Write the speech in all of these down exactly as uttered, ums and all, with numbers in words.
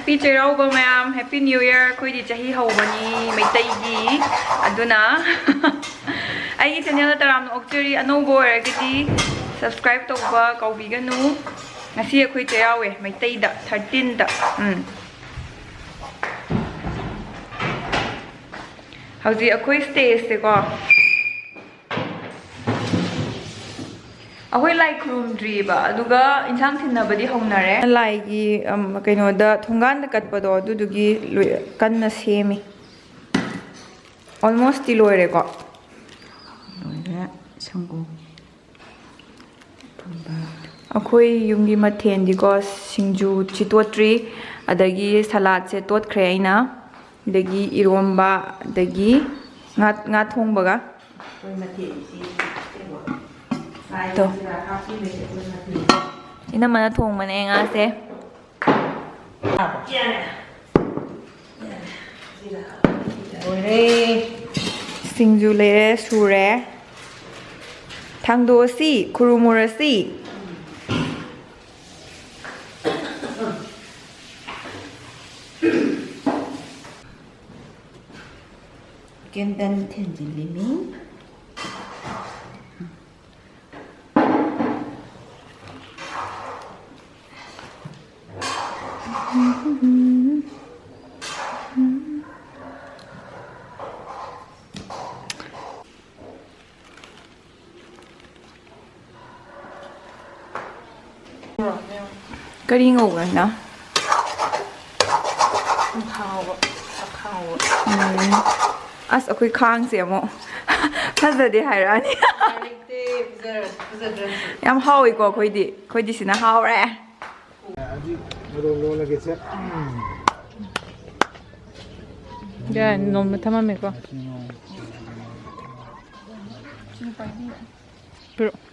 Happy ꯆꯩꯔꯥꯎꯕ ꯃꯌꯥꯝ, Happy New Year꯫ ꯑꯩꯈꯣꯏꯗꯤ ꯆꯍꯤ ꯍꯧꯕꯅꯤ ꯃꯩꯇꯩꯒꯤ꯫ ꯑꯗꯨꯅ ꯑꯩꯒꯤ ꯆꯦꯅꯦꯜꯗ ꯇꯔꯥꯝꯅ ꯑꯣꯛꯆꯔꯤ꯫ ꯑꯅꯧꯕ ꯑꯣꯏꯔꯒꯗꯤ subscribe ꯇꯧꯕ ꯀꯥꯎꯕꯤꯒꯅꯨ꯫ ꯉꯁꯤ ꯑꯩꯈꯣꯏ ꯆꯩꯔꯥꯎꯋꯦ ꯃꯩꯇꯩꯗ, ꯊꯥꯔꯇꯤꯟꯗ꯫ ꯎꯝ꯫ ꯍꯧꯖꯤꯛ ꯑꯩꯈꯣꯏ stageꯁꯦꯀꯣ, ꯑꯩꯈꯣꯏ ꯂꯥꯏ ꯈꯨꯔꯨꯝꯗ꯭ꯔꯤꯕ, ꯑꯗꯨꯒ ꯏꯟꯁꯥꯡ ꯊꯤꯟꯅꯕꯗꯤ ꯍꯧꯅꯔꯦ꯫ ꯂꯥꯏꯒꯤ, ꯑꯝ, ꯀꯩꯅꯣꯗ, ꯊꯣꯡꯒꯥꯟꯗ ꯀꯠꯄꯗꯣ, ꯑꯗꯨꯗꯨꯒꯤ ꯂꯣꯏ-, ꯀꯟꯅ ꯁꯦꯝꯃꯤ꯫ Almostꯇꯤ ꯂꯣꯏꯔꯦꯀꯣ꯫ ꯂꯣꯏꯔꯦ꯫ ꯁꯪꯒꯣꯝ ꯑꯐꯝꯕ꯫ ꯑꯩꯈꯣꯏ ꯌꯨꯝꯒꯤ ꯃꯊꯦꯜꯗꯤꯀꯣ, ꯁꯤꯡꯖꯨꯁꯤ ꯇꯣꯠꯇ꯭ꯔꯤ, ꯑꯗꯒꯤ ꯁꯂꯥꯠꯁꯦ ꯇꯣꯠꯈ꯭ꯔꯦ ꯑꯩꯅ, ꯑꯗꯒꯤ ꯏꯔꯣꯝꯕ, ꯑꯗꯒꯤ ꯉꯥ, ꯉꯥ ꯊꯣꯡꯕꯒ꯫ ꯑꯩꯈꯣꯏ ꯃꯊꯦꯜꯁꯤ ꯀꯩꯅꯣ, ꯇꯣ꯫ ꯂꯥꯏꯒꯤ ꯆꯤꯔꯥ ꯍꯥꯞꯄꯤꯕꯁꯦ ꯑꯩꯈꯣꯏ ꯃꯊꯦꯜ꯫ ꯏꯅꯝꯃꯅ ꯊꯣꯡꯕꯅꯦ ꯉꯥꯁꯦ꯫ ꯂꯣꯏꯔꯦ꯫ ꯁꯤꯡꯖꯨ ꯂꯩꯔꯦ, ꯁꯨꯔꯦ꯫ ꯊꯥꯡꯗꯣꯛꯑꯁꯤ, ꯈꯨꯔꯨꯝꯃꯨꯔꯁꯤ꯫ Candle ꯊꯤꯟꯖꯤꯜꯂꯤꯃꯤ꯫ ꯀꯔꯤ ꯉꯧꯕꯅꯣ? ꯑꯈꯥꯕ, ꯑꯈꯥꯕ꯫ ꯎꯝ꯫ ꯑꯁ, ꯑꯩꯈꯣꯏ ꯈꯥꯡꯁꯦ ꯑꯃꯨꯛ ꯐꯖꯗꯦ ꯍꯥꯏꯔꯛꯑꯅꯤ꯫ ꯎꯄꯥꯏ ꯂꯩꯇꯦ, ꯐꯖꯔꯁꯨ ꯐꯖꯗ꯭ꯔꯁꯨ꯫ ꯌꯥꯝ ꯍꯥꯎꯏꯀꯣ ꯑꯩꯈꯣꯏꯗꯤ꯫ ꯑꯩꯈꯣꯏꯗꯤ ꯁꯤꯅ ꯍꯥꯎꯔꯦ꯫ ꯑꯗꯨ ꯃꯔꯣꯛ ꯂꯣꯜꯂꯒꯦꯁꯦ꯫ ꯌꯥꯔꯦ, ꯅꯣꯡꯃ ꯊꯝꯃꯝꯃꯦꯀꯣ꯫ ꯄꯤꯔꯛꯑꯣ꯫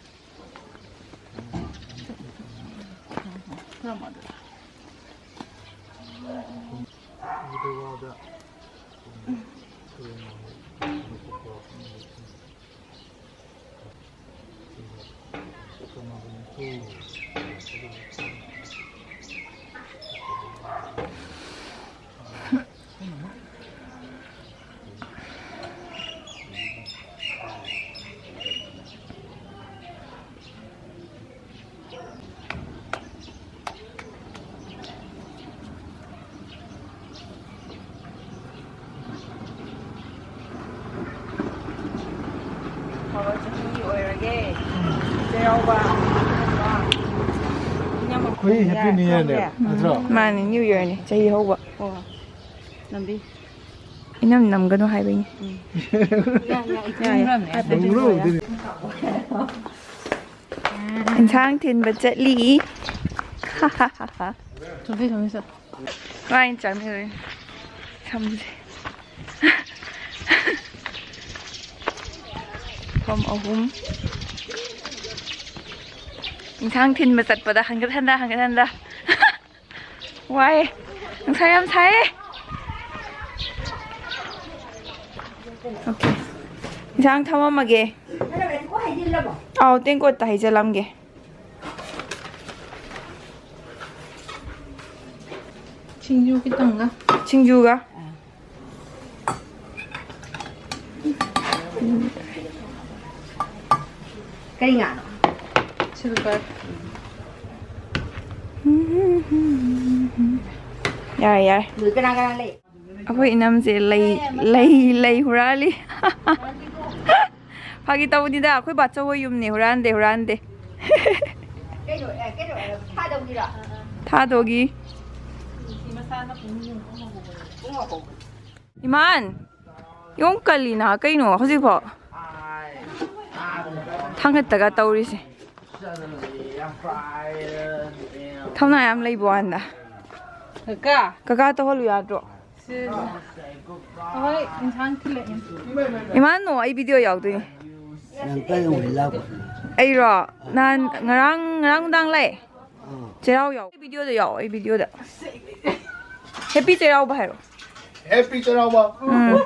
ꯑꯩꯈꯣꯏ Happy New Year ꯅꯦ, ꯅꯠꯇ꯭ꯔꯣ? ꯃꯥꯅꯤ, New Year ꯅꯦ, ꯆꯍꯤ ꯍꯧꯕ꯫ ꯂꯝꯕꯤ꯫ ꯏꯅꯝ ꯅꯝꯒꯅꯨ ꯍꯥꯏꯕꯩꯅꯦ꯫ ꯅꯝꯒꯅꯨ, ꯑꯗꯨꯗꯤ꯫ ꯏꯟꯁꯥꯡ ꯊꯤꯟꯕ ꯆꯠꯂꯤ꯫ ꯊꯨꯝꯕꯤ, ꯊꯨꯝꯕꯤ ꯆꯠ꯫ ꯋꯥꯏꯟ ꯆꯥꯃꯤꯟꯅꯔꯦ꯫ ꯁꯝꯁꯦ꯫ ꯐꯝ ꯑꯍꯨꯝ꯫ ꯏꯟꯁꯥꯡ ꯊꯤꯟꯕ ꯆꯠꯄꯗ ꯍꯟꯒꯠ ꯍꯟꯗ, ꯍꯟꯒꯠ ꯍꯟꯗ꯫ ꯋꯥꯏ꯫ ꯅꯨꯡꯁꯥ ꯌꯥꯝ ꯁꯥꯏꯌꯦ꯫ Okay꯫ ꯏꯟꯁꯥꯡ ꯊꯝꯃꯝꯃꯒꯦ꯫ ꯑꯥꯎ, ꯇꯦꯡꯀꯣꯠꯇ ꯍꯩꯖꯤꯜꯂꯝꯒꯦ꯫ ꯁꯤꯡꯖꯨ ꯈꯤꯇꯪꯒ꯫ ꯁꯤꯡꯖꯨꯒ꯫ ꯀꯩ ꯉꯥꯅꯣ? Silver꯫ ꯌꯥꯔꯦ, ꯌꯥꯔꯦ꯫ ꯅꯣꯏ ꯀꯅꯥ ꯀꯅꯥ ꯂꯩ? ꯑꯩꯈꯣꯏ ꯏꯅꯝꯁꯦ ꯂꯩ, ꯂꯩ, ꯂꯩ ꯍꯨꯔꯥꯜꯂꯤ꯫ ꯐꯥꯒꯤ ꯇꯧꯕꯅꯤꯗ, ꯑꯩꯈꯣꯏ ꯕꯥꯆꯧ ꯍꯣꯏ ꯌꯨꯝꯅꯦ, ꯍꯨꯔꯥꯟꯗꯦ, ꯍꯨꯔꯥꯟꯗꯦ꯫ ꯀꯩꯅꯣ, ꯑꯦ, ꯀꯩꯅꯣ, ꯑꯦ, ꯊꯥꯗꯧꯒꯤꯔꯣ? ꯊꯥꯗꯣꯒꯤ꯫ ꯏꯃꯥꯟ, ꯌꯣꯡ ꯀꯜꯂꯤꯅ, ꯀꯩꯅꯣ ꯍꯧꯖꯤꯛꯐꯥꯎ ꯊꯥꯡꯒꯠꯇꯒ ꯇꯧꯔꯤꯁꯦ꯫ ꯊꯧꯅꯥ ꯌꯥꯝ ꯂꯩꯕ ꯋꯥꯅꯤꯗ꯫ ꯀꯀꯥ꯫ ꯀꯀꯥ ꯇꯧꯍꯜꯂꯨ ꯌꯥꯗ꯭ꯔꯣ? ꯁꯤ ꯑꯩꯈꯣꯏ ꯏꯟꯁꯥꯡ ꯊꯤꯜꯂꯛꯏ꯫ ꯏꯃꯥꯟ ꯅꯣ, ꯑꯩ video ꯌꯥꯎꯗꯣꯏꯅꯤ꯫ ꯅꯪ ꯀꯩꯗꯧꯉꯩ ꯂꯥꯛꯄ? ꯑꯩꯔꯣ? ꯅꯍꯥꯟ ꯉꯔꯥꯡ, ꯉꯔꯥꯡ ꯅꯨꯡꯗꯥꯡ ꯂꯥꯛꯑꯦ꯫ ꯑꯥ꯫ ꯆꯩꯔꯥꯎ ꯌꯥꯎ꯫ ꯑꯩ videoꯗ ꯌꯥꯎ, ꯑꯩ videoꯗ꯫ Happy ꯆꯩꯔꯥꯎꯕ ꯍꯥꯏꯔꯣ꯫ Happy ꯆꯩꯔꯥꯎꯕ꯫ ꯎꯝ꯫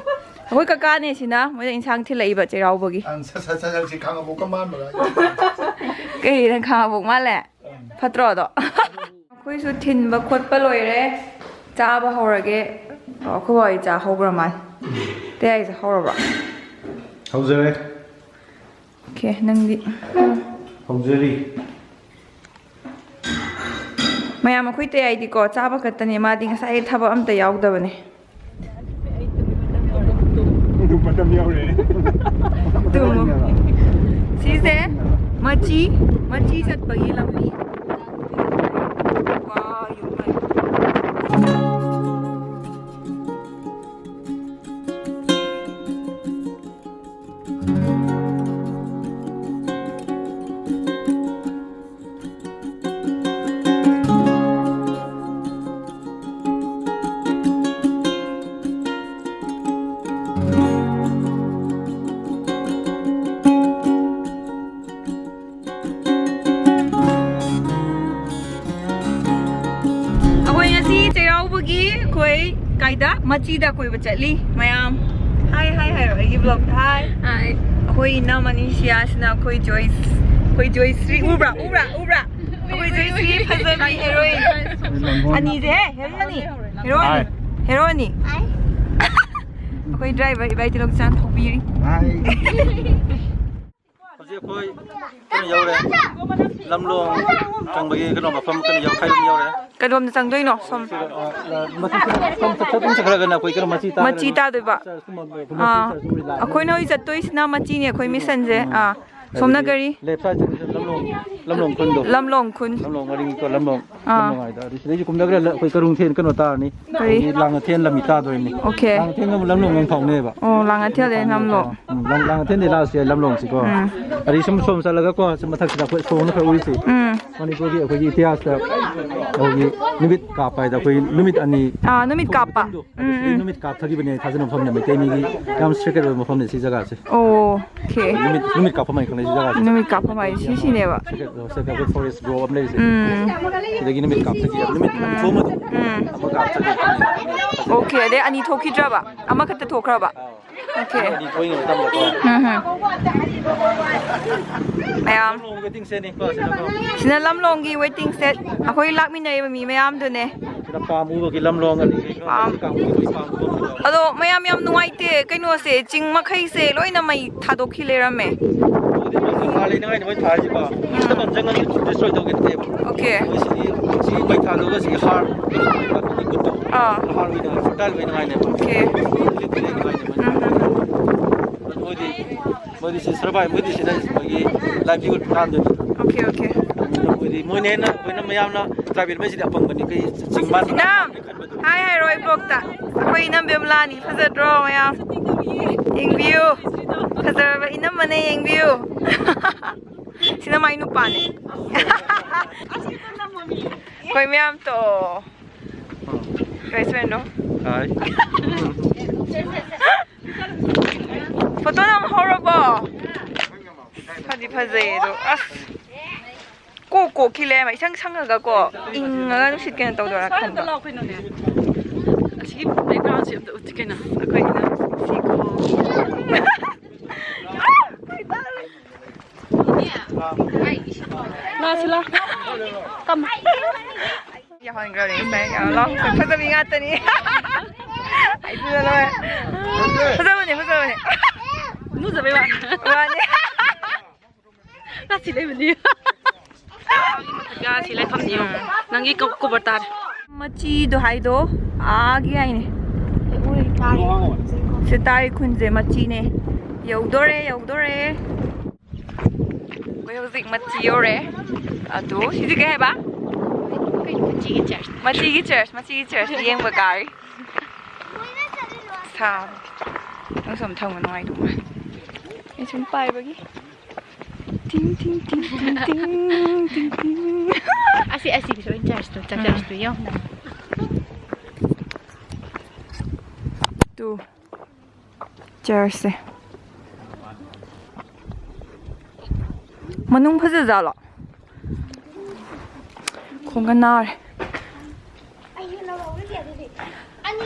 ꯑꯩꯈꯣꯏ ꯀꯀꯥꯅꯦ ꯁꯤꯅ, ꯃꯣꯏꯗ ꯏꯟꯁꯥꯡ ꯊꯤꯜꯂꯛꯏꯕ ꯆꯩꯔꯥꯎꯕꯒꯤ꯫ ꯑꯪ, ꯁꯠ, ꯁꯠ, ꯁꯠ, ꯁꯠ, ꯁꯤ ꯈꯥꯡꯉꯕꯣꯛꯀ ꯃꯥꯟꯕꯒ꯫ ꯀꯩꯅ ꯈꯥꯡꯉꯕꯣꯛ ꯃꯥꯜꯂꯦ? ꯐꯠꯇ꯭ꯔꯣ ꯑꯗꯣ? ꯑꯩꯈꯣꯏꯁꯨ ꯊꯤꯟꯕ ꯈꯣꯠꯄ ꯂꯣꯏꯔꯦ꯫ ꯆꯥꯕ ꯍꯧꯔꯒꯦ꯫ ꯑꯣ, ꯑꯩꯈꯣꯏ ꯕꯥ ꯍꯣꯏ ꯆꯥ ꯍꯧꯈ꯭ꯔ ꯃꯥꯜꯂꯦ꯫ ꯇꯌꯥꯏꯁꯦ ꯍꯧꯔꯕ꯭ꯔꯣ? ꯍꯧꯖꯔꯦ꯫ Okay, ꯅꯪꯗꯤ? ꯍꯧꯖꯔꯤ꯫ ꯃꯌꯥꯝ, ꯑꯩꯈꯣꯏ ꯇꯌꯥꯏꯗꯤꯀꯣ, ꯆꯥꯕ ꯈꯛꯇꯅꯦ, ꯃꯥꯗꯤ ꯉꯁꯥꯏ ꯊꯕꯛ ꯑꯝꯇ ꯌꯥꯎꯗꯕꯅꯦ꯫ ꯑꯗꯨ ꯃꯇꯝ ꯌꯧꯔꯦ꯫ ꯇꯨꯝꯃꯨ꯫ ꯁꯤꯁꯦ ꯃ-, ꯃꯆꯤ, ꯃꯆꯤ ꯆꯠꯄꯒꯤ ꯂꯝꯕꯤ꯫ ꯋꯥ, ꯌꯨꯝ ꯂꯩ꯫ ꯑꯩꯈꯣꯏ ꯉꯁꯤ ꯆꯩꯔꯥꯎꯕꯒꯤ ꯑꯩꯈꯣꯏ ꯀꯥꯏꯗ? ꯃꯆꯤꯗ ꯀꯣꯏꯕ ꯆꯠꯂꯤ ꯃꯌꯥꯝ꯫ ꯍꯥꯏ, ꯍꯥꯏ, ꯍꯥꯏꯔꯣ ꯑꯩꯒꯤ vlogꯇ꯫ ꯍꯥꯏ꯫ ꯍꯥꯏ꯫ ꯑꯩꯈꯣꯏ ꯏꯅꯝ ꯑꯅꯤꯁꯤꯌꯥꯁꯤꯅ ꯑꯩꯈꯣꯏ ꯖꯣꯏꯁ, ꯑꯩꯈꯣꯏ ꯖꯣꯏꯁ꯭ꯔꯤ ꯎꯕ꯭ꯔꯥ? ꯎꯕ꯭ꯔꯥ? ꯎꯕ꯭ꯔꯥ? ꯑꯩꯈꯣꯏ ꯖꯣꯏꯁ꯭ꯔꯤ ꯐꯖꯕꯤ heroine ꯑꯅꯤꯁꯦ, ꯍꯦ, heroineꯅꯤ꯫ Heroineꯅꯤ꯫ ꯍꯥꯏ꯫ Heroineꯅꯤ꯫ ꯑꯩꯈꯣꯏ driver ꯏꯕꯥꯏ ꯇꯤꯂꯣꯛ ꯆꯥꯟ ꯊꯧꯕꯤꯔꯤ꯫ ꯍꯥꯏ꯫ ꯍꯧꯖꯤꯛ ꯑꯩꯈꯣꯏ ꯀꯩꯅꯣ ꯌꯧꯔꯦ, ꯂꯝꯂꯣꯡ ꯆꯪꯕꯒꯤ ꯀꯩꯅꯣ ꯃꯐꯝ ꯀꯩꯅꯣ ꯌꯧ-, ꯈꯥꯏꯕꯝ ꯌꯧꯔꯦ꯫ ꯀꯩꯂꯣꯝꯗ ꯆꯪꯗꯣꯏꯅꯣ? ꯁꯣꯝ꯫ ꯑ, ꯃꯁꯤ ꯁꯣꯝ ꯆꯠ-, ꯆꯠ-, ꯆꯠꯈ꯭ꯔꯒꯅ ꯑꯩꯈꯣꯏ ꯀꯩꯅꯣ ꯃꯆꯤ ꯇꯥꯔꯅꯤ꯫ ꯃꯆꯤ ꯇꯥꯗꯣꯏꯕ꯫ ꯆꯔꯆꯀꯨꯝꯕ, ꯑꯥ꯫ ꯆꯔꯆꯀꯨꯝꯕ ꯂꯥꯛꯑꯅꯤ꯫ ꯑꯩꯈꯣꯏꯅ ꯍꯧꯖꯤꯛ ꯆꯠꯇꯣꯏꯁꯤꯅ ꯃꯆꯤꯅꯦ ꯑꯩꯈꯣꯏ ꯃꯤꯁꯟꯁꯦ꯫ ꯎꯝ꯫ ꯑꯥ꯫ ꯁꯣꯝꯅ ꯑꯗꯒꯤ ꯀꯔꯤ? Left sideꯁꯤꯗ ꯂꯝꯂꯣꯡ, ꯂꯝꯂꯣꯡ ꯈꯨꯟꯗꯣ꯫ ꯂꯝꯂꯣꯡ ꯈꯨꯟ꯫ ꯂꯝꯂꯣꯡ ꯃꯔꯤꯡꯒꯤꯀꯣ, ꯂꯝꯂꯣꯡ, ꯑꯥ꯫ ꯂꯝꯂꯣꯡ ꯍꯥꯏꯗꯣ꯫ ꯑꯗꯨ ꯁꯤꯗꯩꯁꯨ ꯀꯨꯝꯊꯈ꯭ꯔ ꯂ-, ꯑꯩꯈꯣꯏ ꯀꯔꯨꯡꯊꯦꯟ ꯀꯩꯅꯣ ꯇꯥꯔꯅꯤ꯫ ꯀꯔꯤ? ꯑꯩꯈꯣꯏꯒꯤ ꯂꯥꯡꯉꯊꯦꯟ ꯂꯝꯕꯤ ꯇꯥꯗꯣꯏꯅꯤ꯫ Okay꯫ ꯂꯥꯡꯉꯊꯦꯟꯒ ꯑꯃꯨꯛ ꯂꯝꯂꯣꯡ ꯑꯃꯨꯛ ꯐꯥꯎꯅꯩꯌꯦꯕ꯫ ꯑꯣ, ꯂꯥꯡꯉꯊꯦꯜꯗꯩ ꯂꯝꯂꯣꯡ꯫ ꯎꯝ, ꯂꯥꯡ-, ꯂꯥꯡꯉꯊꯦꯜꯗꯩ ꯂꯥꯛꯑꯁꯨ ꯌꯥꯏ ꯂꯝꯂꯣꯡꯁꯤꯀꯣ꯫ ꯎꯝ꯫ ꯑꯗꯩ ꯁꯨꯝ ꯁꯣꯝ ꯆꯠꯂꯒꯀꯣ, ꯁꯤ ꯃꯊꯛꯁꯤꯗ ꯑꯩꯈꯣꯏ ꯁꯣꯝꯅ ꯈꯔ ꯎꯔꯤꯁꯤ꯫ ꯎꯝ꯫ ꯃꯅꯤꯄꯨꯔꯒꯤ ꯑꯩꯈꯣꯏꯒꯤ ꯏꯇꯤꯍꯥꯁꯇ ꯑꯩꯈꯣꯏꯒꯤ ꯅꯨꯃꯤꯠ ꯀꯥꯞꯄ ꯍꯥꯏꯗ ꯑꯩꯈꯣꯏ ꯅꯨꯃꯤꯠ ꯑꯅꯤ ꯑꯥ, ꯅꯨꯃꯤꯠ ꯊꯣꯛꯄ ꯀꯥꯞꯄ꯫ ꯃꯇꯝꯗꯣ, ꯑꯗꯨ ꯎꯝ, ꯁꯤꯗꯩ ꯎꯝ꯫ ꯅꯨꯃꯤꯠ ꯀꯥꯞꯊꯈꯤꯕꯅꯦ ꯊꯥꯖꯅ ꯃꯐꯝꯅꯦ꯫ ꯃꯩꯇꯩ ꯃꯤꯒꯤ ꯌꯥꯝ sacred ꯑꯣꯏꯕ ꯃꯐꯝꯅꯦ ꯁꯤ ꯖꯒꯥꯁꯦ꯫ ꯑꯣꯀꯦ꯫ ꯅꯨꯃꯤꯠ, ꯅꯨꯃꯤꯠ ꯀꯥꯞꯐꯝ ꯍꯥꯏꯅ ꯈꯪꯅꯩ ꯁꯤ ꯖꯒꯥꯁꯦ꯫ ꯅꯨꯃꯤꯠ ꯀꯥꯞꯐꯝ ꯍꯥꯏꯗꯤ ꯁꯤꯁꯤꯅꯦꯕ꯫ Sacred, sacred ꯑꯩꯈꯣꯏ forest grove ꯑꯃ ꯂꯩꯔꯤꯁꯦ꯫ ꯎꯝ꯫ ꯁꯤꯗꯒꯤ ꯅꯨꯃꯤꯠ ꯀꯥꯞꯊꯈꯤꯕ, ꯅꯨꯃꯤꯠ ꯎꯝ꯫ ꯊꯣꯛꯑꯝꯕꯗꯣ꯫ ꯎꯝ꯫ ꯑꯃ ꯀꯥꯞꯊꯈꯤꯕ꯫ ꯑꯣꯀꯦ꯫ ꯑꯗꯩ ꯑꯅꯤ ꯊꯣꯛꯈꯤꯗ꯭ꯔꯕ? ꯑꯃꯈꯛꯇ ꯊꯣꯛꯈ꯭ꯔꯕ? ꯑꯣꯀꯦ꯫ ꯑꯅꯤ ꯊꯣꯛꯏꯉꯩ ꯃꯇꯝꯗꯀꯣ꯫ ꯎꯝ ꯍꯝ꯫ ꯃꯌꯥꯝ꯫ ꯂꯝꯂꯣꯡꯒꯤ waiting shed ꯅꯤꯀꯣ, ꯁꯤꯗꯀꯣ꯫ ꯁꯤꯅ ꯂꯝꯂꯣꯡꯒꯤ waiting shed꯫ ꯑꯩꯈꯣꯏ ꯂꯥꯛꯃꯤꯟꯅꯔꯤꯕ ꯃꯤ ꯃꯌꯥꯝꯗꯨꯅꯦ꯫ ꯁꯤꯗ ꯄꯥꯝ ꯎꯕꯒꯤ ꯂꯝꯂꯣꯡ ꯑꯅꯤ ꯄꯥꯝ꯫ ꯀꯥꯡꯕꯨꯒꯤ ꯄꯥꯝ ꯎꯕ꯫ ꯑꯗꯣ ꯃꯌꯥꯝ ꯌꯥꯝ ꯅꯨꯡꯉꯥꯏꯇꯦ꯫ ꯀꯩꯅꯣꯁꯦ, ꯆꯤꯡ ꯃꯈꯩꯁꯦ ꯂꯣꯏꯅ ꯃꯩ ꯊꯥꯗꯣꯛꯈꯤ ꯂꯩꯔꯝꯃꯦ꯫ ꯍꯥꯔ ꯂꯩꯅꯉꯥꯏꯅꯦ ꯃꯣꯏ ꯊꯥꯔꯤꯁꯤꯀꯣ꯫ ꯎꯝ꯫ ꯃꯇꯝ ꯆꯪꯉꯗꯤ destroy ꯇꯧꯒꯦ ꯅꯠꯇꯦꯕ꯫ ꯑꯣꯀꯦ꯫ ꯃꯣꯏ ꯁꯤꯗꯤ, ꯁꯤ ꯃꯩ ꯊꯥꯗꯣꯛꯑꯒ ꯁꯤꯒꯤ ꯍꯥꯔ, ꯒꯨꯠꯇꯣ꯫ ꯑꯥ꯫ ꯍꯥꯔ ꯑꯣꯏꯅ, fertile ꯑꯣꯏꯅꯉꯥꯏꯅꯦꯕ꯫ ꯑꯣꯀꯦ꯫ ꯂꯤꯠ ꯑꯣꯏꯅꯉꯥꯏꯅꯦꯕ꯫ ꯎꯝ, ꯎꯝ, ꯎꯝ꯫ ꯃꯣꯏꯗꯤ ꯃꯣꯏꯗꯤ ꯁꯤ ꯁꯔꯕꯥꯏ, ꯃꯣꯏꯗꯤ ꯁꯤꯅ ꯃꯣꯏꯒꯤ ꯂꯥꯏꯚꯂꯤꯍꯨꯗ ꯇꯥꯟꯗꯣꯏꯅꯤ꯫ Okay, okay. ꯑꯗꯨꯅ ꯃꯣꯏꯗꯤ, ꯃꯣꯏꯅ ꯍꯦꯟꯅ ꯑꯩꯈꯣꯏꯅ ꯃꯌꯥꯝꯅ ꯇ꯭ꯔꯥꯏꯕꯦꯜ ꯃꯩꯁꯤꯗꯤ ꯑꯄꯪꯕꯅꯤ, ꯀꯩ ꯆꯤꯡ ꯃꯥꯟ ꯏꯅꯝ, ꯍꯥꯏ ꯍꯥꯏꯔꯣ ꯏꯕꯣꯛꯇ꯫ ꯑꯩꯈꯣꯏ ꯏꯅꯝ ꯕꯦꯝꯂꯥꯅꯤ, ꯐꯖꯗ꯭ꯔꯣ ꯃꯌꯥꯝ? ꯌꯦꯡꯕꯤꯌꯨ, ꯐꯖꯔꯕ ꯏꯅꯝꯃꯅꯦ, ꯌꯦꯡꯕꯤꯌꯨ꯫ ꯁꯤꯅ ꯃꯥꯏ ꯅꯨꯄꯥꯅꯦ꯫ ꯑꯩꯈꯣꯏ ꯃꯌꯥꯝ ꯇꯣ꯫ ꯀꯩꯁꯨ ꯍꯦꯟꯗꯣ꯫ ꯍꯥꯏ꯫ ꯐꯣꯇꯣ ꯅꯝ ꯍꯧꯔꯕꯣ? ꯐꯗꯤ ꯐꯖꯩ ꯑꯗꯣ ꯑꯁ꯫ ꯀꯣꯛ ꯀꯣꯛꯈꯤ ꯂꯩꯔꯝꯃꯦ꯫ ꯏꯁꯪ ꯁꯪꯉꯒ ꯀꯣ, ꯏꯪꯉꯒ ꯅꯨꯡꯁꯤꯠ ꯀꯩꯅꯣ ꯇꯧꯗꯣꯏꯔꯥ ꯈꯟꯕ꯫ ꯁ꯭ꯋꯥꯏꯗ ꯂꯥꯛꯑꯣ ꯀꯩꯅꯣꯅꯦ꯫ ꯑꯁꯤꯒꯤ background ꯁꯦ ꯑꯝꯇ ꯎꯠꯁꯤ ꯀꯩꯅꯣ꯫ ꯑꯩꯈꯣꯏꯅ ꯁꯤ ꯀꯣ꯫ ꯂꯥꯛꯑꯣ, ꯁꯤ ꯂꯥꯛꯑꯣ꯫ ꯀꯝ꯫ ꯌꯥꯎꯍꯟꯈ꯭ꯔꯕꯅꯤ ꯉꯁꯥꯏ꯫ ꯌꯥꯎꯍꯜꯂꯣ꯫ ꯐꯖꯕꯤ ꯉꯥꯛꯇꯅꯤ꯫ ꯍꯥꯏꯗꯨꯅ ꯂꯣꯏꯔꯦ꯫ ꯐꯖꯕꯅꯦ, ꯐꯖꯕꯅꯦ꯫ ꯃꯨꯖꯕꯩ ꯋꯥ꯫ ꯃꯥꯅꯤ꯫ ꯉꯁꯤ ꯂꯩꯕꯅꯤ꯫ ꯉꯁꯤ ꯂꯩꯐꯝꯅꯤ ꯌꯦꯡꯉꯣ꯫ ꯅꯪꯒꯤ ꯀꯣ-, cover ꯇꯥꯔꯦ꯫ ꯃꯆꯤꯗꯣ ꯍꯥꯏꯗꯣ ꯑꯥꯒꯤ ꯍꯥꯏꯅꯦ꯫ ꯁꯤ ꯇꯥꯔꯤ ꯈꯨꯟꯁꯦ ꯃꯆꯤꯅꯦ꯫ ꯌꯧꯗꯣꯔꯦ, ꯌꯧꯗꯣꯔꯦ꯫ ꯑꯩꯈꯣꯏ ꯍꯧꯖꯤꯛ ꯃꯆꯤ ꯌꯧꯔꯦ꯫ ꯑꯗꯣ ꯁꯤꯗꯤ ꯀꯩ ꯍꯥꯏꯕ? ꯃꯆꯤꯒꯤ church꯫ ꯃꯆꯤꯒꯤ church, ꯃꯆꯤꯒꯤ church ꯌꯦꯡꯕ ꯀꯥꯔꯤ꯫ ꯁꯥꯕ꯫ ꯅꯪꯁꯨ ꯑꯝ ꯊꯝꯃꯣ, ꯅꯨꯡꯉꯥꯏꯗꯧ ꯃꯥꯜꯂꯦ꯫ ꯑꯩ ꯁꯨꯝ ꯄꯥꯏꯕꯒꯤ꯫ ꯇꯤꯡ, ꯇꯤꯡ, ꯇꯤꯡ꯫ ꯑꯁꯤ, ꯑꯁꯤꯒꯤꯁꯨ ꯑꯣꯏꯅ church ꯇꯣ, ꯎꯝ꯫ Church ꯇꯣ ꯌꯦꯡꯉꯣ꯫ ꯇꯨ꯫ Church ꯁꯦ꯫ ꯃꯅꯨꯡ ꯐꯖꯖꯥꯠꯂꯣ? ꯈꯣꯡꯒ ꯅꯥꯔꯦ꯫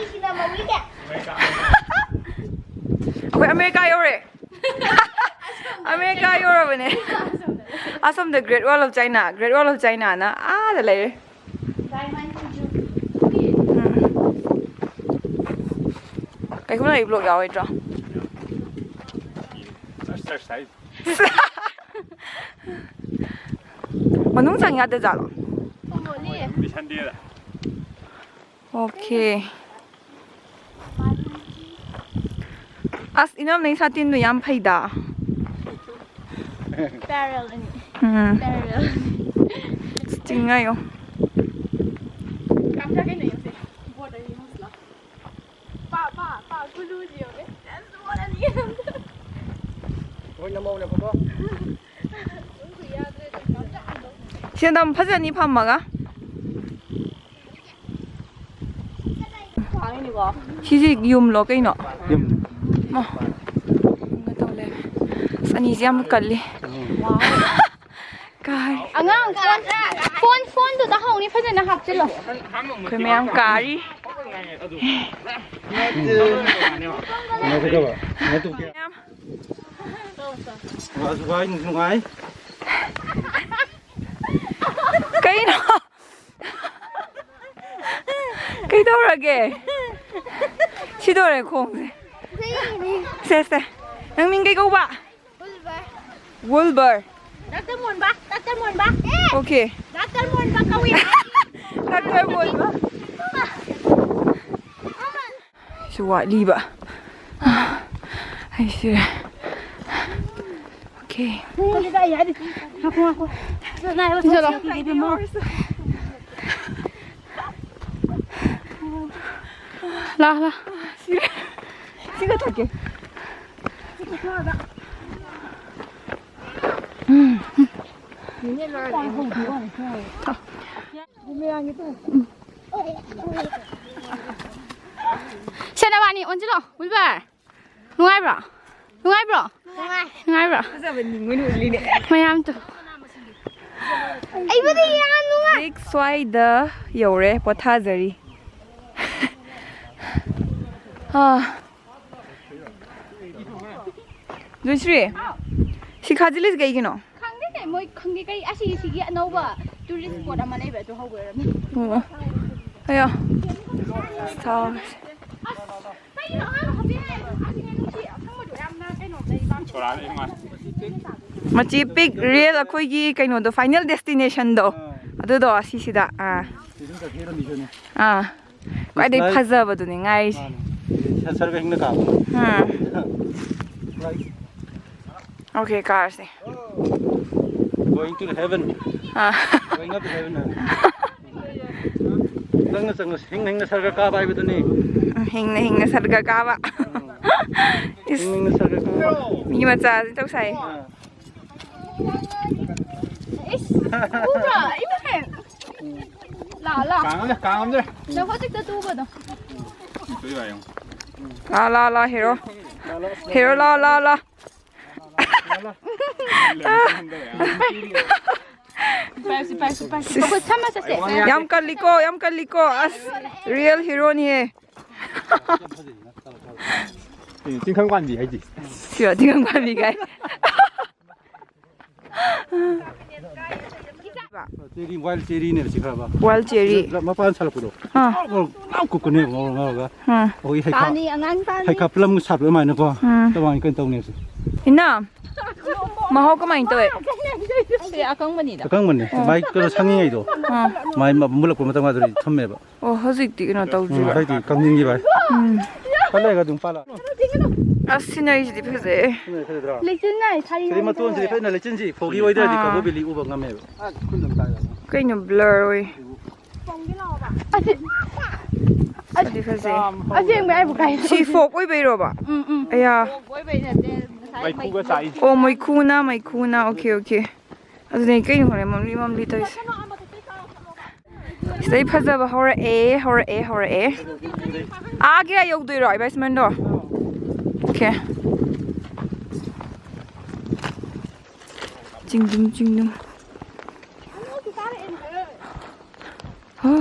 ꯑꯩꯈꯣꯏ ꯑꯃꯦꯔꯤꯀꯥ ꯌꯧꯔꯦ꯫ ꯑꯃꯦꯔꯤꯀꯥ ꯌꯧꯔꯕꯅꯦ꯫ ꯑꯁꯣꯝꯗ Great Wall of China, Great Wall of China ꯅ ꯑꯥꯗ ꯂꯩꯔꯦ꯫ ꯎꯝ꯫ ꯀꯩꯒꯨꯝꯕ ꯑꯩ vlog ꯌꯥꯎꯔꯣꯏꯗ꯭ꯔꯣ? ꯃꯅꯨꯡ ꯆꯪ ꯌꯥꯗꯖꯥꯠꯂꯣ? ꯑꯣꯀꯦ꯫ ꯑꯁ, ꯏꯅꯝ, ꯅꯪ ꯁꯥꯇꯤꯟꯗꯣ ꯌꯥꯝ ꯐꯩꯗ꯫ Parallel ꯑꯅꯤ꯫ ꯎꯝ꯫ Parallel꯫ ꯆꯤꯡꯉꯥꯏꯌꯣ꯫ ꯀꯥꯞꯊ ꯀꯩꯅꯣ ꯌꯦꯡꯁꯦ꯫ Border ꯌꯦꯡꯉꯨꯁꯤ ꯂꯥꯎ꯫ ꯄꯥ, ꯄꯥ, ꯄꯥ, ꯀꯨꯂꯨꯁꯤ ꯌꯦꯡꯉꯨꯅꯦ꯫ ꯑꯁ, border ꯑꯅꯤ꯫ ꯍꯣꯏ, ꯅꯝꯍꯧꯅꯦꯕꯀꯣ꯫ ꯁꯤ ꯑꯗꯨꯝ ꯐꯖꯅꯤ ꯐꯝꯃꯒ꯫ ꯁꯤꯁꯤ ꯌꯨꯝꯂꯣ ꯀꯩꯅꯣ? ꯌꯨꯝ꯫ ꯃꯥ, ꯌꯨꯝꯒ ꯇꯧ ꯂꯩꯔꯦ꯫ ꯑꯁ, ꯑꯅꯤꯁꯤ ꯌꯥꯝ ꯀꯜꯂꯤ꯫ ꯀꯥꯏ꯫ ꯑꯉꯥꯡ ꯐꯣꯟ, ꯐꯣꯟ, ꯐꯣꯟꯗꯨꯗ ꯍꯧꯅꯤ ꯐꯖꯅ ꯍꯥꯞꯆꯤꯜꯂꯣ꯫ ꯑꯩꯈꯣꯏ ꯃꯌꯥꯝ ꯀꯥꯔꯤ꯫ ꯃꯌꯥꯝ꯫ ꯅꯨꯡꯉꯥꯏ, ꯅꯨꯡꯉꯥꯏ꯫ ꯀꯩꯅꯣ? ꯀꯩꯗꯧꯔꯒꯦ? ꯁꯤꯗꯧꯔꯦ ꯈꯣꯡꯁꯦ꯫ ꯁꯦ, ꯁꯦ꯫ ꯅꯪ ꯃꯤꯡ ꯀꯩ ꯀꯧꯕ? ꯋꯨꯜꯕꯔ꯫ ꯗꯥꯛꯇꯔ ꯃꯣꯟꯕ, ꯗꯥꯛꯇꯔ ꯃꯣꯟꯕ꯫ ꯑꯣꯀꯦ꯫ ꯗꯥꯛꯇꯔ ꯃꯣꯟꯕ ꯀꯧꯏ꯫ ꯗꯥꯛꯇꯔ ꯃꯣꯟꯕ꯫ ꯁꯤ ꯋꯥꯠꯂꯤꯕ꯫ ꯑꯩꯁꯦ꯫ ꯑꯣꯀꯦ꯫ ꯉꯥꯏꯈꯣ, ꯉꯥꯏꯈꯣ꯫ ꯆꯠꯂꯣ꯫ ꯂꯥ, ꯂꯥ꯫ ꯁꯤꯒ ꯊꯛꯀꯦ꯫ ꯁꯦ, ꯅꯕꯥꯅꯤ ꯑꯣꯟꯁꯤꯜꯂꯣ, ꯋꯤꯜꯕꯔ꯫ ꯅꯨꯡꯉꯥꯏꯕ꯭ꯔꯣ? ꯅꯨꯡꯉꯥꯏꯕ꯭ꯔꯣ? ꯅꯨꯡꯉꯥꯏ꯫ ꯅꯨꯡꯉꯥꯏꯕ꯭ꯔꯣ? ꯐꯖꯕ ꯅꯤꯡꯉꯣꯏ ꯎꯠꯂꯤꯅꯦ꯫ ꯃꯌꯥꯝꯗꯣ꯫ ꯑꯩꯕꯨꯗꯤ ꯌꯥꯝ ꯅꯨꯡꯉꯥꯏ꯫ ꯍꯧꯖꯤꯛ ꯁ꯭ꯋꯥꯏꯗ ꯌꯧꯔꯦ, ꯄꯣꯊꯥꯖꯔꯤ꯫ ꯑꯥ꯫ ꯖꯣꯏꯁ꯭ꯔꯤ, ꯁꯤ ꯈꯥꯖꯤꯜꯂꯤꯁꯤ ꯀꯩꯒꯤꯅꯣ? ꯈꯪꯗꯦꯅꯦ, ꯃꯣꯏ ꯈꯪꯗꯦ ꯀꯩ, ꯑꯁꯤ, ꯁꯤꯒꯤ ꯑꯅꯧꯕ tourist spot ꯑꯃ ꯂꯩꯕ ꯑꯗꯨ ꯍꯧꯕ ꯑꯣꯏꯔꯝꯅꯤ꯫ ꯑꯣ꯫ ꯑꯌꯥ꯫ ꯁꯥ-, ꯑꯁ, ꯀꯩꯅꯣ ꯑꯉꯥꯡ ꯍꯧꯖꯤꯛ ꯍꯥꯏ-, ꯑꯁꯤ ꯅꯨꯡꯁꯤ ꯑꯁꯪꯕꯗꯣ ꯌꯥꯝꯅ ꯀꯩꯅꯣ ꯂꯩꯕ꯫ ꯃꯆꯤ ꯄꯤꯛ ꯔꯤꯌꯦꯜ ꯑꯩꯈꯣꯏꯒꯤ ꯀꯩꯅꯣꯗꯣ, final destination ꯗꯣ꯫ ꯑꯥ꯫ ꯑꯗꯨꯗꯣ ꯑꯁꯤꯁꯤꯗ꯫ ꯑꯥ꯫ ꯁꯤꯗ ꯆꯠꯈꯤꯕ ꯂꯝꯕꯤꯗꯨꯅꯦ꯫ ꯑꯥ꯫ ꯈ꯭ꯋꯥꯏꯗꯩ ꯐꯖꯕꯗꯨꯅꯦ ꯉꯥꯏꯔꯤꯁꯦ꯫ ꯃꯥꯅꯦ꯫ ꯁꯠ ꯁꯠ ꯀꯛꯆꯤꯡꯗ ꯀꯥꯕ꯫ ꯑꯥ꯫ ꯍꯣꯏ꯫ ꯑꯣꯀꯦ, ꯀꯥꯔꯁꯦ꯫ Going to the heaven. ꯑꯥ꯫ Going up to heaven ꯍꯥꯏꯕ꯫ ꯆꯪꯅ ꯆꯪꯅ ꯍꯤꯡꯅ ꯍꯤꯡꯅ ꯁꯔꯒ ꯀꯥꯕ ꯍꯥꯏꯕꯗꯨꯅꯤ꯫ ꯍꯤꯡꯅ ꯍꯤꯡꯅ ꯁꯔꯒ ꯀꯥꯕ꯫ ꯏꯁ꯫ ꯍꯤꯡꯅ ꯍꯤꯡꯅ ꯁꯔꯒ ꯀꯥꯕ꯫ ꯃꯤ ꯃꯆꯥꯁꯤ ꯇꯧꯁꯥꯏ꯫ ꯑꯥ꯫ ꯏꯁ, ꯎꯕ꯭ꯔꯥ? ꯏꯃꯥꯏ꯫ ꯂꯥꯛꯑꯣ, ꯂꯥꯛꯑꯣ꯫ ꯀꯥꯡꯉꯝꯗ꯭ꯔꯦ, ꯀꯥꯡꯉꯝꯗꯔꯦ꯫ ꯅꯪ ꯍꯧꯖꯤꯛꯇ ꯇꯨꯕꯗꯣ꯫ ꯂꯥ, ꯂꯥ, ꯂꯥ, ꯍꯦꯔꯣ꯫ ꯍꯦꯔꯣ, ꯂꯥ, ꯂꯥ, ꯂꯥ꯫ ꯄꯥꯏꯁꯤ, ꯄꯥꯏꯁꯤ, ꯄꯥꯏꯁꯤ꯫ ꯁꯤꯁ꯫ ꯑꯩꯈꯣꯏ ꯁꯝꯃ ꯆꯠꯁꯦ꯫ ꯌꯥꯝ ꯀꯜꯂꯤꯀꯣ, ꯌꯥꯝ ꯀꯜꯂꯤꯀꯣ꯫ ꯑꯁ, real heroꯅꯤꯍꯦ꯫ ꯆꯤꯡꯈꯪ ꯄꯥꯟꯕꯤ ꯍꯥꯏꯁꯤ꯫ ꯁꯤꯔꯣ ꯆꯤꯡꯈꯪ ꯄꯥꯟꯕꯤ ꯀꯥꯏ꯫ ꯆꯦꯔꯤ, wild ꯆꯦꯔꯤꯅꯦꯕ ꯁꯤ ꯈꯔ꯫ Wild cherry꯫ ꯁꯤꯗ ꯃꯄꯥꯟ ꯁꯥꯠꯂꯛꯄꯗꯣ꯫ ꯑꯥ꯫ ꯉꯧꯔꯣꯛ ꯉꯧꯔꯣꯛ ꯀꯨꯞꯄꯅꯦꯕ, ꯉꯧꯔꯣꯛ ꯉꯧꯔꯒ꯫ ꯑꯥ꯫ ꯑꯩꯈꯣꯏꯒꯤ ꯍꯩꯈꯥ, ꯄꯥꯅꯤ, ꯑꯉꯥꯡ ꯄꯥꯅꯤ꯫ ꯍꯩꯈꯥ ꯄꯂꯝꯒ ꯁꯥꯠꯄ ꯑꯗꯨꯃꯥꯏꯅꯀꯣ꯫ ꯎꯝ꯫ ꯑꯗꯨꯃꯥꯏꯅ ꯀꯩꯅꯣ ꯇꯧꯅꯦꯕ ꯁꯤ꯫ ꯏꯅꯥ, ꯃꯍꯥꯎ ꯀꯃꯥꯏꯅ ꯇꯧꯋꯦ? ꯁꯤ ꯑꯀꯪꯕꯅꯤꯗ꯫ ꯑꯀꯪꯕꯅꯦ꯫ ꯑꯥ꯫ ꯃꯥꯏ ꯀꯩꯅꯣ ꯁꯪꯉꯤꯉꯩꯗꯣ꯫ ꯑꯥ꯫ ꯃꯥꯏ ꯃ-, ꯃꯨꯜꯂꯛꯄ ꯃꯇꯝ ꯑꯗꯨꯗꯤ ꯊꯝꯃꯦꯕ꯫ ꯑꯣ, ꯍꯧꯖꯤꯛꯇꯤ ꯀꯩꯅꯣ ꯎꯝ, ꯇꯧꯗ꯭ꯔꯤꯕ꯫ ꯍꯧꯖꯤꯛꯇꯤ ꯀꯪꯁꯤꯟꯈꯤꯕ ꯍꯥꯏ꯫ ꯎꯝ꯫ ꯈꯔ ꯂꯩꯔꯒ ꯑꯗꯨꯝ ꯄꯥꯜꯂꯛꯑꯅꯤ꯫ ꯑꯁ, sceneryꯁꯤꯗꯤ ꯐꯖꯩ꯫ ꯁꯤꯅ ꯐꯖꯗ꯭ꯔꯣ? ꯂꯩꯆꯤꯟ ꯅꯥꯏ, ꯁꯥꯔꯤ ꯁꯤꯗꯤ ꯃꯇꯣꯟꯁꯤꯗꯤ ꯐꯖꯅ ꯂꯩꯆꯤꯟꯁꯤ ꯐꯣꯒꯤ ꯑꯣꯏꯗ꯭ꯔꯗꯤ ꯑꯥ꯫ ꯀꯕꯣ ꯚꯦꯂꯤ ꯎꯕ ꯉꯝꯃꯦꯕ꯫ ꯀꯩꯅꯣ blur ꯑꯣꯏ? ꯑꯁꯤ-, ꯑꯗꯨꯗꯤ ꯐꯖꯩ꯫ ꯑꯁꯦꯡꯕ ꯍꯥꯏꯕꯨ ꯀꯥꯏ ꯁꯤ ꯇꯧꯒꯦ? Fog ꯑꯣꯏꯕꯩꯔꯣꯕ? ꯎꯝ, ꯎꯝ꯫ ꯑꯌꯥ꯫ ꯃꯩꯈꯨꯒ ꯆꯥꯛꯏ꯫ ꯑꯣ, ꯃꯩꯈꯨꯅ, ꯃꯩꯈꯨꯅ꯫ Okay, okay꯫ ꯑꯗꯨꯅꯦ ꯀꯩꯅꯣ ꯈꯪꯗꯦ, ꯃꯝꯂꯤ ꯃꯝꯂꯤ ꯇꯧꯔꯤꯁꯦ꯫ ꯁꯤꯗꯩ ꯐꯖꯕ ꯍꯧꯔꯛꯑꯦ, ꯍꯧꯔꯛꯑꯦ, ꯍꯧꯔꯛꯑꯦ꯫ ꯑꯥ ꯀꯌꯥ ꯌꯧꯗꯣꯏꯔꯣ, ꯏꯕꯥꯏ ꯁꯤꯃꯦꯟꯗꯣ? Okay꯫ ꯆꯤꯡꯗꯨꯝ, ꯆꯤꯡꯗꯨꯝ꯫ ꯍꯥ꯫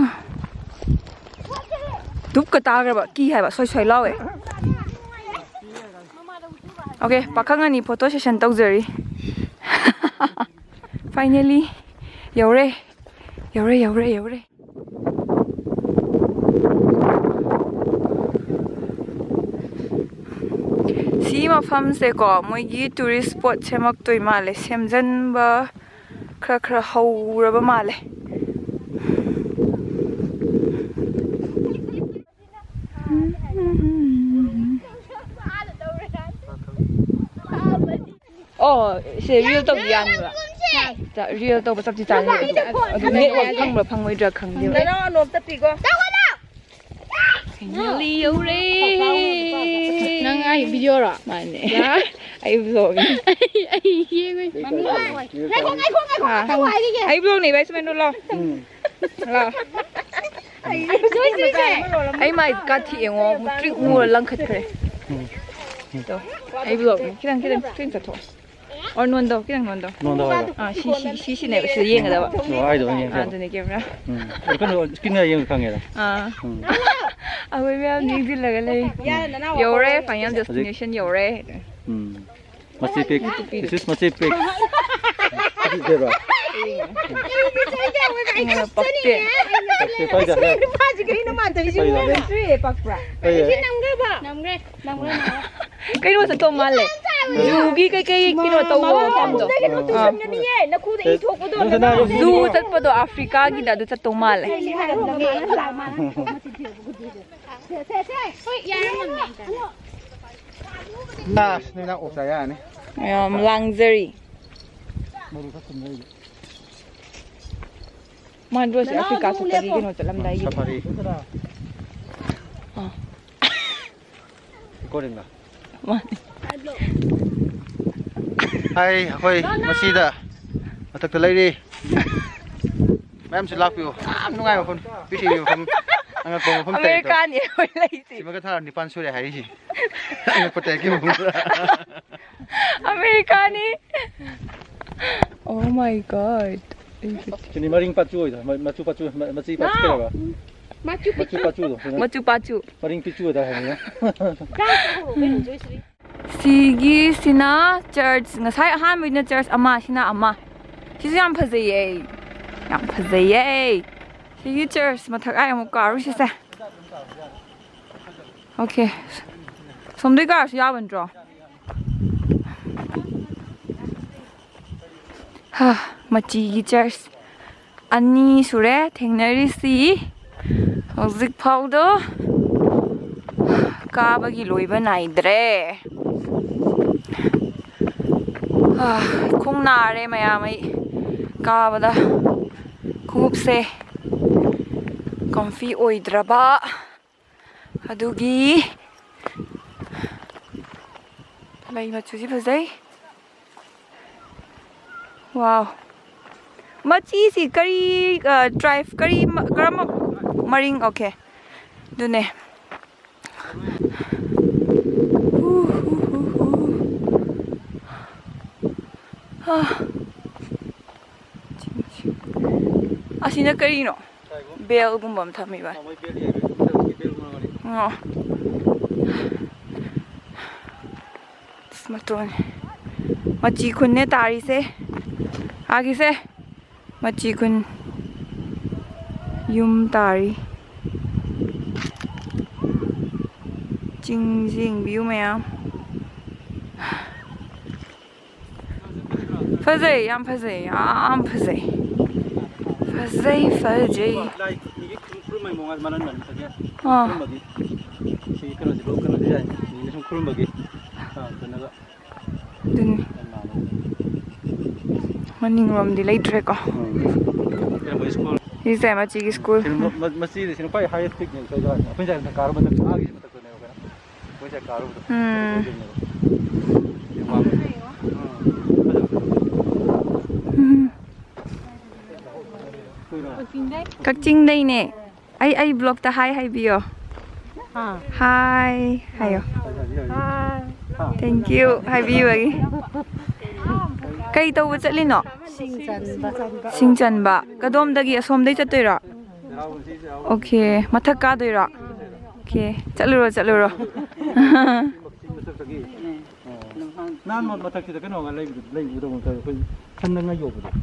ꯗꯨꯞꯀ ꯇꯥꯈ꯭ꯔꯕ ꯀꯤ ꯍꯥꯏꯕ ꯁꯣꯏ ꯁꯣꯏ ꯂꯥꯎꯋꯦ꯫ Okay, ꯄꯥꯈꯪ ꯑꯅꯤ photo session ꯇꯧꯖꯔꯤ꯫ Finally ꯌꯧꯔꯦ, ꯌꯧꯔꯦ, ꯌꯧꯔꯦ, ꯌꯧꯔꯦ꯫ ꯁꯤ ꯃꯐꯝꯁꯦꯀꯣ, ꯃꯣꯏꯒꯤ tourist spot ꯁꯦꯝꯃꯛꯇꯣꯏ ꯃꯥꯜꯂꯦ, ꯁꯦꯝꯖꯟꯕ ꯈꯔ ꯈꯔ ꯍꯧꯔꯕ ꯃꯥꯜꯂꯦ꯫ ꯑꯣ, ꯁꯦ ꯔꯤꯜ ꯇꯧꯕ ꯌꯥꯅꯤꯕ꯫ ꯔꯤꯜ ꯇꯧꯕ ꯆꯞꯇꯤ ꯆꯥꯅꯤ꯫ ꯑꯗꯨ ꯅꯦꯠꯋꯥꯛ ꯐꯪꯕ꯭ꯔꯥ ꯐꯪꯉꯣꯏꯗ꯭ꯔꯥ ꯈꯪꯗꯦꯕ꯫ ꯅꯅꯥꯎ ꯑꯅꯣꯞ ꯇꯞꯄꯤꯀꯣ꯫ Finally ꯌꯧꯔꯦ꯫ ꯅꯪ ꯑꯩ ꯚꯤꯗꯤꯑꯣꯔꯣ? ꯃꯥꯅꯦ꯫ ꯑꯩ ꯚ꯭ꯂꯣꯒꯅꯤ꯫ ꯑꯩ, ꯑꯩ ꯌꯦꯡꯉꯣꯏ꯫ ꯉꯥꯏꯈꯣ, ꯉꯥꯏꯈꯣ, ꯉꯥꯏꯈꯣ, ꯑꯥ꯫ ꯉꯥꯏꯈꯣ ꯍꯥꯏꯈꯤꯒꯦ꯫ ꯑꯩ ꯚ꯭ꯂꯣꯒꯅꯦ ꯚꯥꯏ, ꯁꯨꯃꯥꯏꯅ ꯂꯣ꯫ ꯎꯝ꯫ ꯂꯥꯎ꯫ ꯑꯩ ꯃꯥꯏ ꯀꯥꯊꯤ ꯌꯦꯡꯉꯣ, ꯃꯨꯇ꯭ꯔꯤꯛ ꯃꯨꯔ ꯂꯪꯈꯠꯈ꯭ꯔꯦ꯫ ꯎꯝ꯫ ꯇꯣ, ꯑꯩ ꯚ꯭ꯂꯣꯒꯅꯤ꯫ ꯈꯤꯇꯪ, ꯈꯤꯇꯪ, ꯈꯤꯇꯪ ꯆꯠꯊꯣꯛꯑꯣ꯫ ꯑꯣꯔ ꯅꯣꯟꯗꯧ, ꯈꯤꯇꯪ ꯅꯣꯟꯗꯧ꯫ ꯅꯣꯟꯗꯧ ꯍꯥꯏꯕ꯫ ꯑꯥ, ꯁꯤ, ꯁꯤ, ꯁꯤꯁꯤꯅꯦꯕ, ꯁꯤꯗ ꯌꯦꯡꯒꯗꯕ꯫ ꯑꯣ, ꯑꯩꯗꯣ ꯑꯣꯏꯅ ꯑꯥ, ꯌꯦꯡꯁꯦꯕ꯫ ꯑꯗꯨꯅꯦ ꯀꯦꯃꯦꯔꯥ꯫ ꯎꯝ꯫ ꯑꯗꯨ ꯀꯩꯅꯣ, screen ꯗ ꯌꯦꯡꯕ ꯈꯪꯉꯦꯗ꯫ ꯑꯥ꯫ ꯎꯝ꯫ ꯑꯩꯈꯣꯏ ꯃꯌꯥꯝ ꯌꯦꯡꯁꯤꯜꯂꯒ ꯂꯩ꯫ ꯌꯥꯔꯦ, ꯅꯅꯥꯎ ꯌꯧꯔꯦ, ꯋꯥꯔꯤ final ꯍꯧꯖꯤꯛ destination ꯌꯧꯔꯦ꯫ ꯎꯝ꯫ ꯃꯆꯤ ꯄꯤꯛ꯫ ꯃꯆꯤ ꯄꯤꯛ꯫ This is ꯃꯆꯤ ꯄꯤꯛ꯫ ꯁꯤꯗꯦꯕ? ꯑꯩꯉꯣꯟꯗ ꯄꯛꯇꯦ꯫ ꯄꯛꯇꯦ, ꯄꯛꯇꯦ꯫ ꯅꯨꯄꯥꯁꯤ ꯀꯩꯅꯣ ꯃꯥꯟ ꯇꯧꯔꯤꯁꯤ? ꯄꯛꯇꯦ꯫ ꯄꯛꯇ꯭ꯔꯦ, ꯄꯛꯄ꯭ꯔꯥ? ꯄꯛꯇꯦ꯫ ꯁꯤ ꯅꯝꯈ꯭ꯔꯕ? ꯅꯝꯈ꯭ꯔꯦ, ꯅꯝꯈ꯭ꯔꯦ, ꯅꯝꯈ꯭ꯔꯦ꯫ ꯀꯩꯅꯣ ꯆꯠꯇꯧ ꯃꯥꯜꯂꯦ꯫ ꯖꯨꯒꯤ ꯀꯩꯀꯩ ꯀꯩꯅꯣ ꯇꯧꯕ ꯃꯐꯝꯗꯣ꯫ ꯃꯃꯥꯡꯂꯣꯝꯗꯒꯤ ꯑꯥ꯫ ꯇꯨꯁꯟꯒꯅꯤꯌꯦ, ꯅꯈꯨꯗ ꯏ ꯊꯣꯛꯄꯗꯣ ꯅꯪ ꯅꯅꯥꯎ꯫ ꯖꯨ ꯆꯠꯄꯗꯣ ꯑꯐ꯭ꯔꯤꯀꯥꯒꯤꯗ ꯑꯗꯨ ꯆꯠꯇꯧ ꯃꯥꯜꯂꯦ꯫ ꯍꯣꯏ, ꯌꯥꯔꯝꯃꯅꯤ꯫ ꯑꯁ, ꯅꯣꯏ ꯅꯪ ꯑꯣꯛ ꯆꯥ ꯌꯥꯔꯅꯤ꯫ ꯌꯥꯝ ꯂꯥꯡꯖꯔꯤ꯫ ꯃꯥꯟꯗ꯭ꯔꯣꯁꯦ ꯑꯐ꯭ꯔꯤꯀꯥ ꯆꯠꯄꯒꯤ ꯀꯩꯅꯣ ꯆꯠꯂꯝꯗꯥꯏꯒꯤ꯫ ꯁꯐꯥꯔꯤ꯫ ꯑꯥ꯫ ꯔꯦꯀꯣꯔꯗꯤꯡꯂ? ꯃꯥꯅꯤ꯫ ꯍꯥꯏ, ꯑꯩꯈꯣꯏ ꯃꯁꯤꯗ ꯃꯊꯛꯇ ꯂꯩꯔꯤ꯫ ꯃꯌꯥꯝꯁꯨ ꯂꯥꯛꯄꯤꯌꯨ꯫ ꯌꯥꯝ ꯅꯨꯡꯉꯥꯏꯕ ꯃꯐꯝ, ꯄ꯭ꯔꯤꯊꯤꯕꯤ ꯃꯐꯝ, ꯑꯉꯛꯄ ꯃꯐꯝ ꯇꯔꯦꯠꯇꯣ꯫ ꯑꯃꯦꯔꯤꯀꯥꯅꯤ ꯑꯩꯈꯣꯏ ꯂꯩꯁꯤ꯫ ꯁꯤꯃꯒ ꯊꯥ ꯅꯤꯄꯥꯟ ꯁꯨꯔꯦ ꯍꯥꯏꯔꯤꯁꯤ꯫ ꯑꯉꯛꯄ ꯇꯔꯦꯠꯀꯤ ꯃꯐꯝꯗ꯫ ꯑꯃꯦꯔꯤꯀꯥꯅꯤ꯫ Oh my God꯫ ꯁꯤꯅꯤ ꯃꯔꯤꯡ ꯄꯥꯆꯨ ꯑꯣꯏꯗꯣ, ꯃ-, ꯃꯆꯨ ꯄꯥꯆꯨ, ꯃ-, ꯃꯆꯤ ꯄꯥꯆꯨ ꯀꯩ ꯍꯥꯏꯕ? ꯃꯆꯨ ꯄꯤꯆꯨ꯫ ꯃꯆꯨ ꯄꯥꯆꯨꯗꯣ, ꯁꯤꯅ ꯃꯆꯨ ꯄꯥꯆꯨ꯫ ꯃꯔꯤꯡ ꯄꯤꯆꯨ ꯑꯣꯏꯗ ꯍꯥꯏꯕꯅꯤꯅ꯫ ꯁꯤꯒꯤꯁꯤꯅ church, ꯉꯁꯥꯏ ꯑꯍꯥꯟꯕꯒꯤꯅ church ꯑꯃ, ꯁꯤꯅ ꯑꯃ꯫ ꯁꯤꯁꯨ ꯌꯥꯝ ꯐꯖꯩꯌꯦ꯫ ꯌꯥꯝ ꯐꯖꯩꯌꯦ꯫ ꯁꯤꯒꯤ church ꯃꯊꯛ ꯑꯥꯏ ꯑꯃꯨꯛ ꯀꯥꯔꯨꯁꯤꯁꯦ꯫ Okay꯫ ꯁꯣꯝꯗꯩ ꯀꯥꯔꯁꯨ ꯌꯥꯕ ꯅꯠꯇ꯭ꯔꯣ? ꯍꯥ, ꯃꯆꯤꯒꯤ church ꯑꯅꯤ ꯁꯨꯔꯦ ꯊꯦꯡꯅꯔꯤꯁꯤ꯫ ꯍꯧꯖꯤꯛ ꯐꯥꯎꯗꯣ ꯀꯥꯕꯒꯤ ꯂꯣꯏꯕ ꯅꯥꯏꯗ꯭ꯔꯦ꯫ ꯑꯥ, ꯈꯣꯡ ꯅꯥꯔꯦ ꯃꯌꯥꯝ, ꯑꯩ ꯀꯥꯕꯗ ꯈꯣꯡꯎꯞꯁꯦ ꯀꯝꯐꯤ ꯑꯣꯏꯗ꯭ꯔꯕ ꯑꯗꯨꯒꯤ꯫ ꯂꯩ ꯃꯆꯨꯁꯤ ꯐꯖꯩ꯫ ꯋꯥꯎ꯫ ꯃꯆꯤꯁꯤ ꯀꯔꯤ, ꯑ, tribe, ꯀꯔꯤ ꯃ-, ꯀꯔꯝꯕ ꯃꯔꯤꯡ? Okay꯫ ꯑꯗꯨꯅꯦ꯫ ꯑꯁꯤꯅ ꯀꯔꯤꯅꯣ? ꯕꯦꯜꯒꯨꯝꯕ ꯑꯃ ꯊꯝꯃꯤꯕ꯫ ꯑꯣ꯫ ꯑꯁ, ꯃꯇꯣꯟ꯫ ꯃꯆꯤ ꯈꯨꯟꯅꯦ ꯇꯥꯔꯤꯁꯦ꯫ ꯑꯥꯒꯤꯁꯦ꯫ ꯃꯆꯤ ꯈꯨꯟ ꯌꯨꯝ ꯇꯥꯔꯤ꯫ ꯆꯤꯡꯁꯤ ꯌꯦꯡꯕꯤꯌꯨ ꯃꯌꯥꯝ꯫ ꯐꯖꯩ, ꯌꯥꯝ ꯐꯖꯩ, ꯌꯥꯝ ꯐꯖꯩ꯫ ꯐꯖꯩ, ꯐꯖꯩ꯫ ꯂꯥꯏ ꯃꯤꯒꯤ ꯈꯨꯔꯨꯝ-, ꯈꯨꯔꯨꯝꯕꯩ ꯃꯑꯣꯡ ꯃꯥꯜꯍꯟꯕꯅꯤ ꯐꯖꯩ꯫ ꯑꯥ꯫ ꯈꯨꯔꯨꯝꯕꯒꯤ꯫ ꯁꯤ ꯀꯩꯅꯣꯁꯤ ꯂꯣꯛ ꯀꯩꯅꯣꯁꯤ ꯌꯥꯏ꯫ ꯃꯤꯅ ꯁꯨꯝ ꯈꯨꯔꯨꯝꯕꯒꯤ꯫ ꯑꯥ, ꯀꯩꯅꯣꯒ꯫ ꯑꯗꯨꯅꯤ꯫ ꯃꯅꯤꯡꯂꯣꯝꯗꯤ ꯂꯩꯇ꯭ꯔꯦꯀꯣ꯫ ꯎꯝ꯫ ꯀꯩꯅꯣ ꯃꯣꯏ ꯁ꯭ꯀꯨꯜ꯫ ꯁꯤꯁꯦ ꯃꯆꯤꯒꯤ ꯁ꯭ꯀꯨꯜ꯫ ꯁꯤꯅ ꯃ-, ꯃ-, ꯃꯆꯤꯗꯤ ꯁꯤꯅ ꯈ꯭ꯋꯥꯏ highest peak ꯅꯦꯕ ꯑꯩꯈꯣꯏ ꯖꯒꯥꯁꯦ꯫ ꯑꯩꯈꯣꯏ ꯖꯒꯥꯗ ꯀꯥꯔꯨꯕ ꯃꯇꯝꯗ ꯑꯥꯒꯤ ꯃꯊꯛꯇꯅꯦꯕ ꯀꯩꯅꯣ꯫ ꯑꯩꯈꯣꯏ ꯖꯒꯥ ꯀꯥꯔꯨꯕꯗꯣ꯫ ꯎꯝ꯫ ꯑꯗꯨꯗꯩꯅꯦꯕ꯫ ꯌꯥꯝ ꯋꯥꯡꯕꯅꯦ꯫ ꯎꯝ꯫ ꯐꯖꯕꯗꯣ꯫ ꯎꯝ꯫ ꯀꯛꯆꯤꯡꯗꯩꯅꯦ꯫ ꯑꯩ, ꯑꯩ vlogꯇ hi ꯍꯥꯏꯕꯤꯌꯣ꯫ ꯑꯥ꯫ Hi ꯍꯥꯏꯌꯣ꯫ Hi꯫ Thank you ꯍꯥꯏꯕꯤꯕꯒꯤ꯫ ꯀꯩ ꯇꯧꯕ ꯆꯠꯂꯤꯅꯣ? ꯁꯤꯡ ꯆꯟꯕ꯫ ꯁꯤꯡ ꯆꯟꯕ꯫ ꯀꯗꯣꯝꯗꯒꯤ? ꯑꯁꯣꯝꯗꯩ ꯆꯠꯇꯣꯏꯔꯣ? Okay, ꯃꯊꯛ ꯀꯥꯗꯣꯏꯔꯣ? Okay, ꯆꯠꯂꯨꯔꯣ, ꯆꯠꯂꯨꯔꯣ꯫ ꯅꯍꯥꯟ ꯃꯊꯛꯁꯤꯗ ꯀꯩꯅꯣꯒ ꯂꯩꯕꯗꯨ, ꯂꯩꯕꯗꯧꯅ ꯇꯧꯋꯦ, ꯑꯩꯈꯣꯏ ꯁꯟꯗꯪꯒ ꯌꯣꯛꯄꯗꯣ꯫